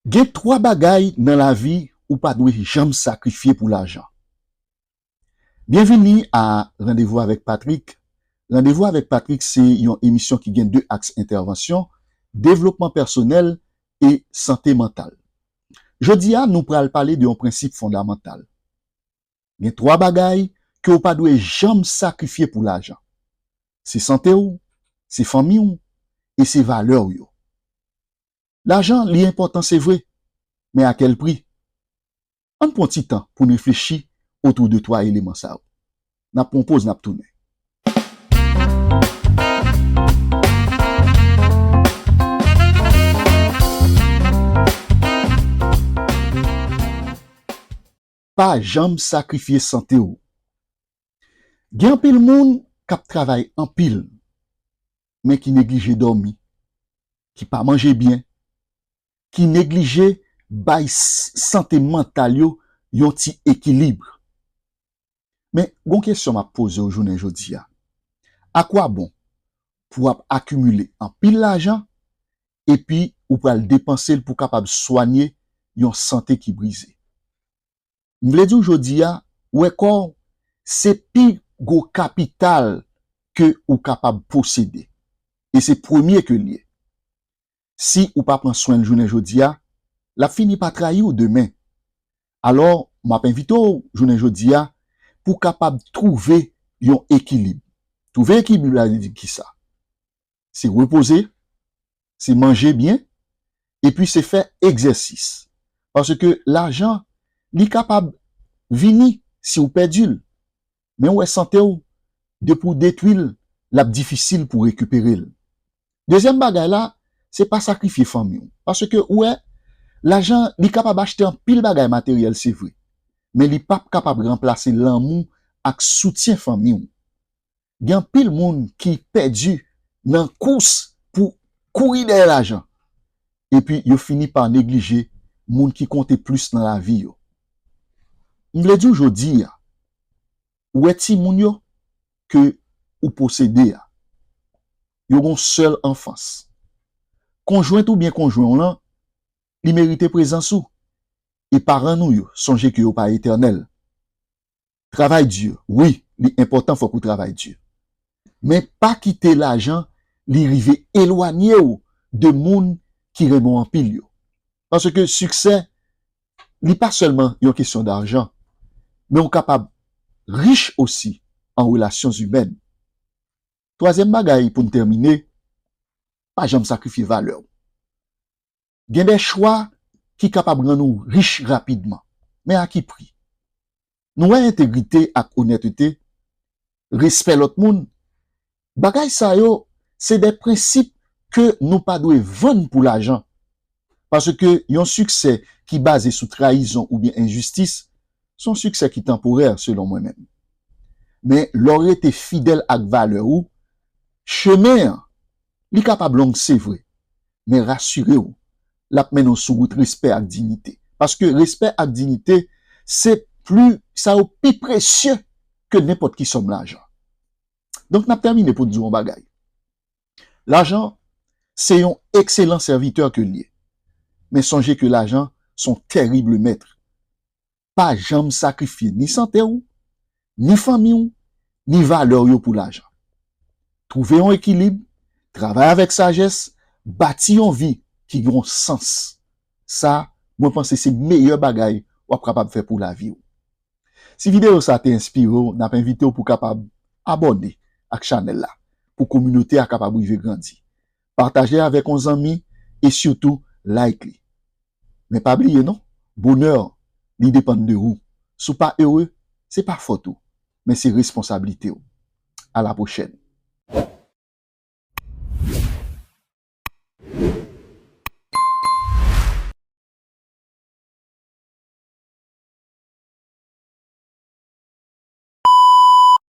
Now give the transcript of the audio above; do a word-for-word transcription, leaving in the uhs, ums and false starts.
Gen twa bagay nan lavi ou pa dwe janm sakrifye pou lajan. Byenvini a Randevou avèk Patrick. Randevou avèk Patrick se yon emisyon ki gen de aks entèvansyon, devlopman pèsonèl e sante mantal. Jodi a, nou pral pale de yon prensip fondamantal. Gen twa bagay ke w pa dwe janm sakrifye pou lajan. Se sante w, se fanmi w, e se valè w yo. Lajan, li enpòtan, se vre, men a kèl pri? Ann pran ti tan pou n reflechi otou de twa eleman sa yo. N ap pran yon poz, n ap tounen. Pa janm sakrifye sante w. Gen anpil moun k ap travay anpil, men ki neglije dòmi, ki pa manje byen, ki neglije bay s-, sante mantal yo yon ti ekilib. Men, gon kesyon m ap poze w jounen jodi a. Akwabon pou w ap akimile anpil lajan, epi ou pral depanse l pou w kapab swanye yon sante ki brize? M vle di w jodi a, wè kò w, se pi gwo kapital ke ou kapab posede. E se premye ke l ye. Si ou pa pran swen l jounen jodi a, l ap fini pa trayi w demen. Alò, m ap envite w jounen jodi a pou w kapab twouve yon ekilib. Twouve ekilib la vle di kisa? Se repoze, se manje byen, epi se fè egzèsis. Paske lajan, li kapab vini si w pèdi l. Men w wè sante w, depi w detwi l, l ap difisil pou w rekipere l. Dezyèm bagay la, se pa sakrifye fanmi w. Paske ou wè, lajan, li kapab achte anpil bagay materyèl, se vre. Men li p ap kapab ranplase lanmou ak soutyen fanmi w. Gen anpil moun ki pèdi nan kous pou kouri dèyè lajan. Epi yo fini pa neglije moun ki konte plis nan lavi yo. M vle di w jodi a, ou wè timoun yo ke ou posede a, yo gon sèl anfans. Konjwent oubyen konjwen w lan, li merite prezans ou. E paran nou yo, sonje ke yo pa etènèl. Travay di, wi, li enpòtan, fòk ou travay di. Men pa kite lajan li rive elwanye w de moun ki renmen w anpil yo. Paske siksè, li pa sèlman yon kesyon dajan, men ou kapab rich osi an relasyon imèn. Twazyèm bagay pou n tèmine, pa janm sakrifye valè w. Gen de chwa ki kapab rann ou rich rapidman, men a ki pri? Nou wè entegrite ak onètete, respè lòt moun, bagay sa yo, se de prensip ke nou pa dwe vann pou lajan. Paske yon siksè ki baze sou trayizon oubyen enjistis, se yon siksè ki tanporè, selon mwen menm. Men lè w rete fidèl ak valè ou, chemen an, li kapab long, se vre, men rasire w, l ap mennen w sou wout respè ak diyite. Paske respè ak diyite, se pli, sa yo pi presye ke nenpòt ki sòm lajan. Donk, n ap tèmine pou n di w yon bagay. Lajan, se yon ekselan sèvitè ke l ye. Men sonje ke lajan se yon tèrib mèt. Pa janm sakrifye ni sante w, ni fanmi w, ni valè w yo pou lajan. Twouve yon ekilib, travay avèk sajès, bati yon vi ki gen yon sans. Sa, mwen panse se meyè bagay w ap kapab fè pou lavi w. Si videyo sa te enspire w, n ap envite w pou w kapab abòne ak chanèl la, pou kominote a kapab rive grandi. Pataje avèk yon zanmi e sitou like li. Men pa bliye non, bonè, li depann de ou. Si w pa ere, se pa fòt ou, men se responsablite w. A la pwochèn.